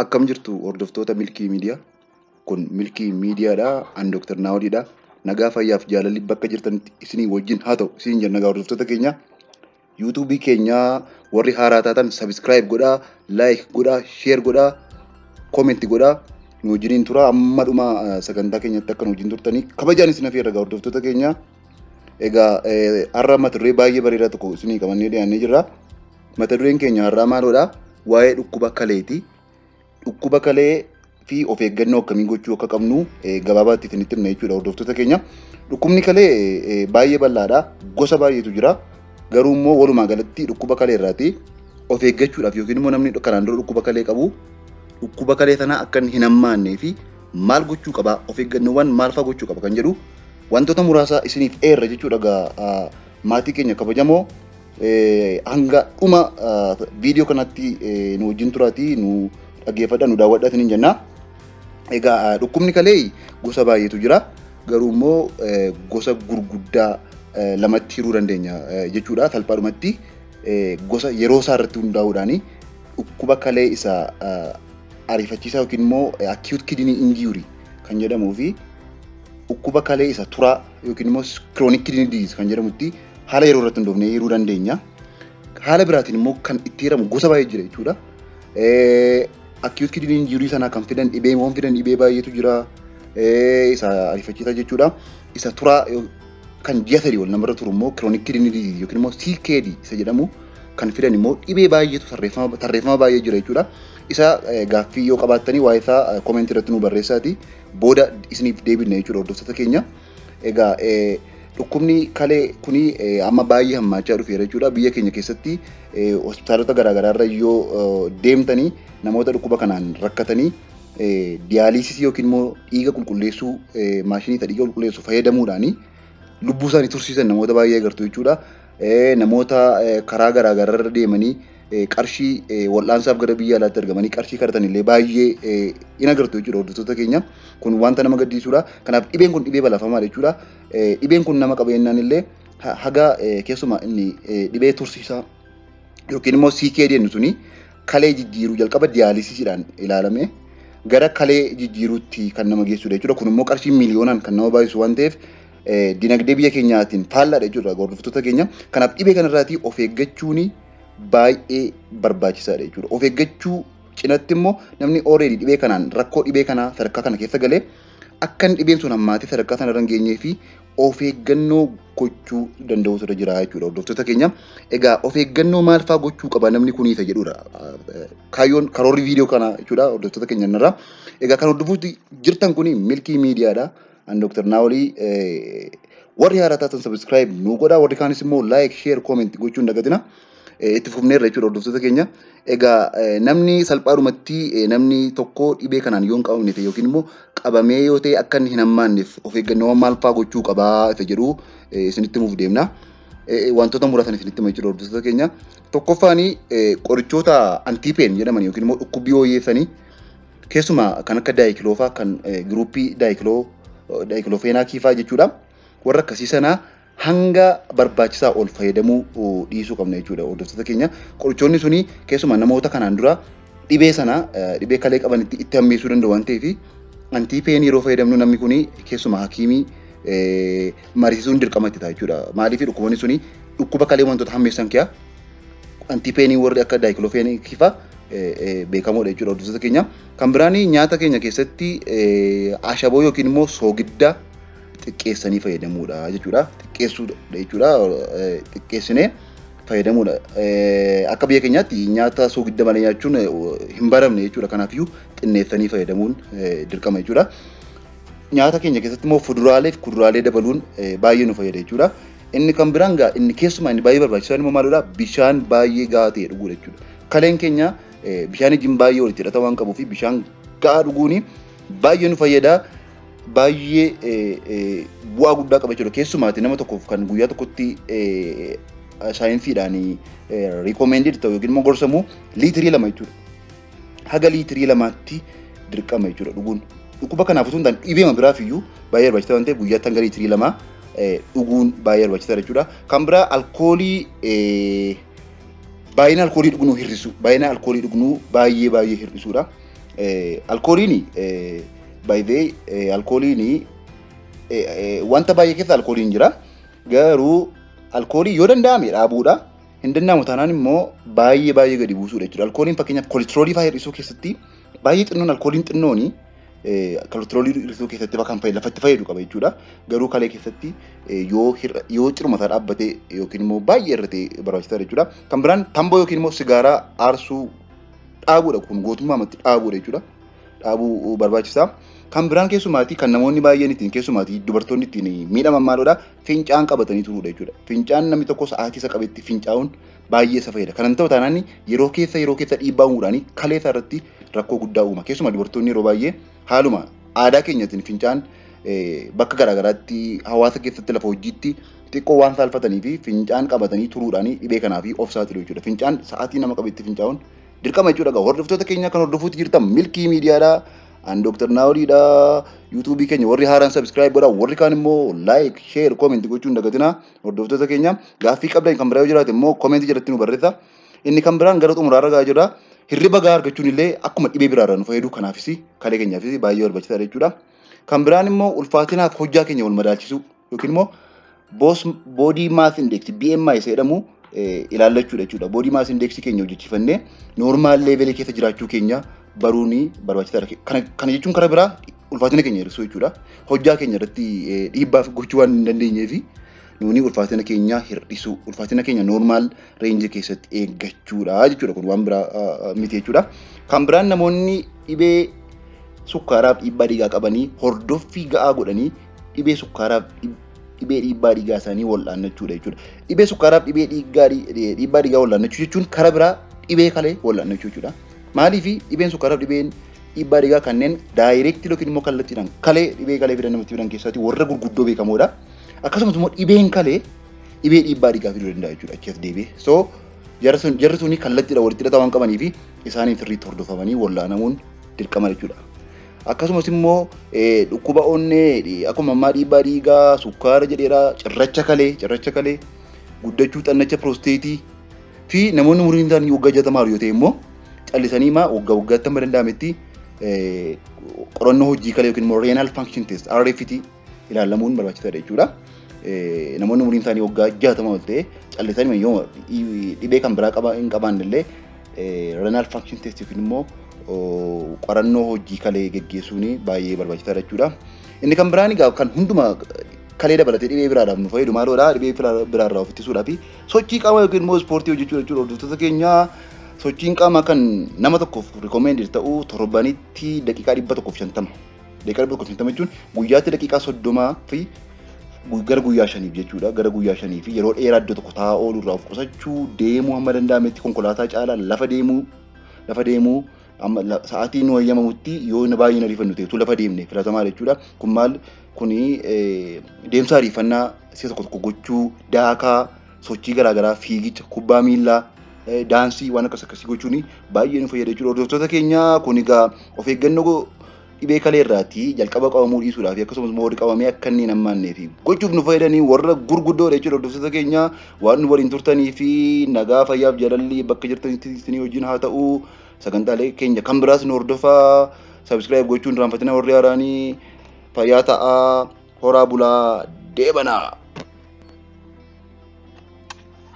Akkam jirtu hordoftoota Milkii Miidiyaa? Kun Milkii Miidiyaadha. Ani Dooktar Naawoliidha. Nagaa fayyaaf jaalalli bakka jirtanitti isinii wajjin haa ta'u isiniin jenna nagaa hordoftoota keenya. Yuutuubii keenya warri haaraa taatan subscribe godhaa, like godhaa, share godhaa, comment godhaa. Nu wajjiniin tura amma dhuma sagantaa keenyatti akka nu wajjin turtanii kabajaan isin hafeerra egaa hordoftoota keenya. Egaa har'a mata duree baay'ee bareedaa tokko isinii qabannee dhiyaannee jirra. Mata dureen keenya har'aa maaloodha? Waa'ee dhukkuba kaleeti. Dhukkuba kalee fi of eeggannoo akkamii gochuu akka qabnu gabaabaatti isinitti himna jechuudha hordoftoota keenya. Dhukkubni kalee baay'ee bal'aadha. Gosa baay'eetu jira. Garuu immoo walumaa galatti dhukkuba kalee irraati of eeggachuudhaaf yookiin immoo namni kanaan dura dhukkuba kalee qabu dhukkuba kalee sana akka hin hammaannee fi maal gochuu qaba, of eeggannoowwan maal fa'aa gochuu qaba kan jedhu wantoota muraasa isiniif eerra jechuudha. Egaa maatii keenya kabajamoo, hanga dhuma viidiyoo kanatti nu wajjin turaatii nu dhaggeeffadha, nu daawwadhaa isiniin jenna. Egaa dhukkubni kalee gosa baay'eetu jira. Garuu immoo gosa gurguddaa lamatti hiruu dandeenya jechuudha. Salphaadhumatti gosa yeroo isaa irratti hundaa'uudhaan dhukkuba kalee isa ariifachiisaa yookiin immoo acute kidney injury kan jedhamuu fi dhukkuba kalee isa turaa yookiin immoo chronic kidney disease kan jedhamutti haala yeroo irratti hundoofnee hiruu dandeenya. Haala biraatiin immoo kan itti hiramu gosa baay'ee jira jechuudha. Acute kidney injury sana kan fidan dhibee immoo fidan dhibee baay'eetu jira. Isa ariifachiisaa jechuudha. Isa turaa kan ji'a 3 ol namarra turu immoo chronic kidney disease yookiin immoo CKD isa jedhamu kan fidan immoo dhibee baay'eetu tarreeffama baay'ee jira jechuudha. Isa gaaffii yoo qabaattanii waa'ee isaa comment irratti nu barreessaati. Booda isiniif deebina jechuudha hordoftoota keenya. Egaa dhukkubni kalee kuni amma baay'ee hammaachaa dhufeera jechuudha. Biyya keenya keessatti hospitaalota garaagaraa irra yoo deemtanii namoota dhukkuba kanaan rakkatanii dialysis yookiin immoo dhiiga qulqulleessuu, maashinii dhiiga qulqulleessu fayyadamuudhaani lubbuu isaanii tursiisan namoota baay'ee agartu jechuudha. Namoota karaa garaagaraa irra deemanii qarshii wal'aansaaf gara biyya alaatti argamanii qarshii kadhatan illee baay'ee in agartu jechuudha hordoftoota keenya. Kun wanta nama gaddisiisudha. Kanaaf dhibeen kun dhibee balaafamaadha jechuudha. Dhibeen kun nama qabeenyaan illee haga keessumaa inni dhibee tursiisaa yookiin immoo CKD jennu suni kalee jijjiiruu jalqaba dialysisiidhaan ilaalame gara kalee jijjiiruutti kan nama geessudha jechuudha. Kun immoo qarshii miiliyoonaan kan nama baay'isu waan ta'eef dinagdee biyya keenyaatiin faallaadha jechuudha hordoftoota keenya. Kanaaf dhibee kanarraatii of eeggachuun baay'ee barbaachisaadha jechuudha. Of eeggachuu cinatti immoo namni already dhibee kanaan rakkoo dhibee kanaa sadarkaa kana keessa galee akka inni dhibeen sun hammaatee sadarkaa sana irra hin geenyee fi of eeggannoo gochuu danda'utu irra jira jechuudha hordoftoota keenya. Egaa of eeggannoo maal fa'aa gochuu qaba namni kun isa jedhudha. Kaayyoon karoorri viidiyoo kana jechuudha hordoftoota keenya irraa. Egaa kan hordofuutti jirtan kun Milkii Miidiyaadha. Ani Dooktar Naawolii. Warri haaraa taatan subscribe nu godhaa, warri kaanis immoo like, share, comment gochuu hin dagatina. Itti fufneerra jechuudha hordoftoota keenya. Egaa namni salphaadhumatti namni tokko dhibee kanaan yoo hin qabamne ta'e yookiin immoo qabamee yoo ta'e akka inni hin hammaanneef of eeggannoowwan maal fa'aa gochuu qabaa isa jedhu isinitti himuuf deemna. Wantoota muraasan isinitti hima jechuudha hordoftoota keenya. Tokkoffaan qorichoota anti-pain jedhaman yookiin immoo dhukkubbii hooyyeessanii keessumaa kan akka diclo faa, kan group diclofenac faa jechuudha. Warra akkasii sanaa hanga barbaachisaa ol fayyadamuu dhiisuu qabna jechuudha hordoftoota keenya. Qorichoonni suni keessumaa namoota kanaan dura dhibee sana, dhibee kalee qabanitti itti hammeessuu danda'u waan ta'eef anti-pain yeroo fayyadamnu namni kuni keessumaa hakiimii mariisisuun dirqama itti ta'a jechuudha. Maaliif dhukkuboonni suni dhukkuba kalee wantoota hammeessan kiyaa anti-pain warri akka diclofenac faa beekamoodha jechuudha hordoftoota keenya. Kan biraan nyaata keenya keessatti ashaboo yookiin immoo soogidda xiqqeessanii fayyadamuudha jechuudha. Xiqqeessuudha jechuudha. Xiqqeessinee fayyadamuudha. Akka biyya keenyaatti nyaata soogidda malee nyaachuun hin baramne jechuudha. Kanaafiyyuu xinneessanii fayyadamuun dirqama jechuudha. Nyaata keenya keessatti immoo fuduraalee fi kuduraalee dabaluun baay'ee nu fayyada jechuudha. Inni kan biraan gaa inni keessumaa inni baay'ee barbaachisaan immoo maalidha? Bishaan baay'ee gahaa ta'e dhuguudha jechuudha. Kaleen keenya bishaan wajjin baay'ee walitti hidhata waan qabuu fi bishaan gahaa dhuguun baay'ee nu fayyada. Baay'ee bu'aa guddaa qaba jechuudha. Keessumaati nama tokkoof kan guyyaa tokkotti saayinsiidhaan recommended ta'u yookiin immoo gorsamu liitirii 2 jechuudha. Haga liitirii 2tti dirqama jechuudha dhuguun. Dhukkuba kanaaf osoo hin taane dhibeema biraaf iyyuu baay'ee barbaachisaa waan ta'eef guyyaatti hanga liitirii 2 dhuguun baay'ee barbaachisaadha jechuudha. Kan biraa alkoolii, baay'ina alkoolii dhugnuu hir'isu. Baay'ina alkoolii dhugnuu baay'ee baay'ee hir'isuudha. Alkooliin baay'ee alkooliin wanta baay'ee keessa alkooliin jira. Garuu alkoolii yoo danda'ame dhaabuudha. Hin danda'amu taanaan immoo baay'ee baay'ee gadi buusuudha jechuudha. Alkooliin fakkeenyaaf kolestiroolii fa'aa hir'isuu keessatti baay'ee xinnoon, alkooliin xinnooni kolestiroolii hir'isuu keessatti kan lafatti fayyadu qaba jechuudha. Garuu kalee keessatti yoo ciruma isaa dhaabbatee yookiin immoo baay'ee irratee barbaachisaadha jechuudha. Kan biraan tamboo yookiin immoo sigaaraa aarsuu dhaabuudha, kun gootummaamatti dhaabuudha jechuudha. Dhaabuu barbaachisaa. Kan biraan keessumaatii kan namoonni baay'een ittiin, keessumaatii dubartoonni ittiin miidhaman maalidha? Fincaan qabatanii turuudha jechuudha. Fincaan namni tokko sa'aatii isa qabetti fincaa'uun baay'ee isa fayyada. Kanan ta'u taanaan yeroo keessa dhiibbaa uumuudhaan kalee isaa irratti rakkoo guddaa uuma. Keessumaa dubartoonni yeroo baay'ee haaluma aadaa keenyatiin fincaan bakka garaagaraatti, hawaasa keessatti, lafa hojiitti xiqqoo waan saalfatanii fi fincaan qabatanii turuudhaan dhibee kanaaf of saaxilu jechuudha. Fincaan sa'aatii nama qabetti fincaa'uun dirqama jechuudha. Hordoftoota keenya kan hordofuutti jirtan Milkii Miidiyaadha. An Dr. Naawoliidha. YouTubeii keenya warri haaraan subscribe godhaa, warri kaan immoo like, share, comment gochuun hin dagatinaa. Hordoftoota keenya, gaaffii qabdan kan biraa yoo jiraate immoo commentii jalatti nu barreessa. Inni kan biraan gara xumuraarra gahaa jira. Hirriba gahaa argachuun illee akkuma dhibee biraarraa nu fayyadu, kanaafis kalee keenyaafis baay'ee barbaachisaadha jechuudha. Kan biraan immoo ulfaatinaaf hojjaa keenya wal madaalchisuu yookiin immoo body mass index, BMI isa jedhamu ilaallachuudha jechuudha. Body mass index keenya hojjechiifannee normal levelii keessa jiraachuu keenya baruun barbaachisaadha. Kana jechuun karaa biraa ulfaatina keenya hir'isuu jechuudha. Hojjaa keenya irratti dhiibbaa gochuu waan hin dandeenyeef nuuni ulfaatina keenya hir'isuu, ulfaatina keenya normal rangeii keessatti eeggachuudha jechuudha. Kun waan biraa miti jechuudha. Kan biraan namoonni dhibee sukkaaraaf dhiibbaa dhiigaa qabanii hordoffii ga'aa godhanii dhibee sukkaaraaf dhibee dhiibbaa dhiigaa isaanii wal'aannachuudha jechuudha. Dhibee sukkaaraaf dhibee dhiibbaa dhiigaa wal'aannachuu jechuun karaa biraa dhibee kalee wal'aannachuu jechuudha. Maaliif? Dhibeen sukkaaraaf dhibeen dhiibbaa dhiigaa kanneen directii yookiin immoo kallattiidhaan kalee dhibee kalee fidan namatti fidan keessatti warra gurguddoo beekamoodha. Akkasumas immoo dhibeen kalee dhibee dhiibbaa dhiigaa fiduu danda'a jechuudha achi as deebi'ee. So jarri suni kallattiidhaan walitti hidhata waan qabanii fi isaaniin sirriitti hordofamanii wal'aanamuun dirqama jechuudha. Akkasumas immoo dhukkuba onnee, akkuma ammaa dhiibbaa dhiigaa, sukkaara jedheera, cirracha kalee, guddachuu xannacha piroosteetii fi namoonni umuriin isaanii waggaa 60 yoo ta'e immoo callisanii maa waggaa waggaatti hamma danda'ametti qorannoo hojii kalee yookiin immoo renal function test, RFT, ilaalamuun barbaachisaadha jechuudha. Namoonni umuriin isaanii waggaa 60 ol ta'e callisanii yoo dhibee kan biraa hin qabaanne illee renal function test yookiin immoo qorannoo hojii kalee geggeessuun baay'ee barbaachisaadha jechuudha. Inni kan biraan egaa kan hunduma kalee dabalatee dhibee biraadhaaf nu fayyadu maaloodha? Dhibee biraarraa of ittisuudhaaf sochii qaamaa yookiin immoo ispoortii hojjechuu jechuudha. Hordoftoota keenya, sochiin qaamaa kan nama tokkoof recommended ta'u torbanitti daqiiqaa 150. Daqiiqaa 150 jechuun guyyaatti daqiiqaa 30 fi gara guyyaa 5f jechuudha. Gara guyyaa 5 fi yeroo dheeraa iddoo tokko taa'aa ooluu irraa of qusachuu, deemuu, hamma danda'ametti konkolaataa caalaa lafa deemuu, amma sa'aatii nu eeyyamamutti yoo inni baay'een ariifannu ta'e lafa deemne filatamaa jechuudha. Kun maal kuni? Deemsa ariifannaa si'a tokko tokko gochuu, daakaa, sochii garaagaraa, fiigicha, kubbaa miillaa, daansii, waan akkas akkasii gochuun baay'ee nu fayyada jechuudha. Hordoftoota keenya, kun egaa of eeggannoo dhibee kalee irraati jalqaba qabamuu dhiisuudhaaf akkasumas immoo warri qabamee akka inni hin hammaannee fi gochuuf nu fayyadanii warra gurguddoodha jechuudha. Hordoftoota keenya, waan nu waliin turtanii fi nagaa, fayyaaf jaalalli bakka jirtanitti isinii wajjin haa ta'u. Sagantaalee keenya kan biraas nu hordofaa, subscribe gochuun irraanfatina. Warri haaraanii fayyaa ta'aa, horaa bulaa, deebanaa.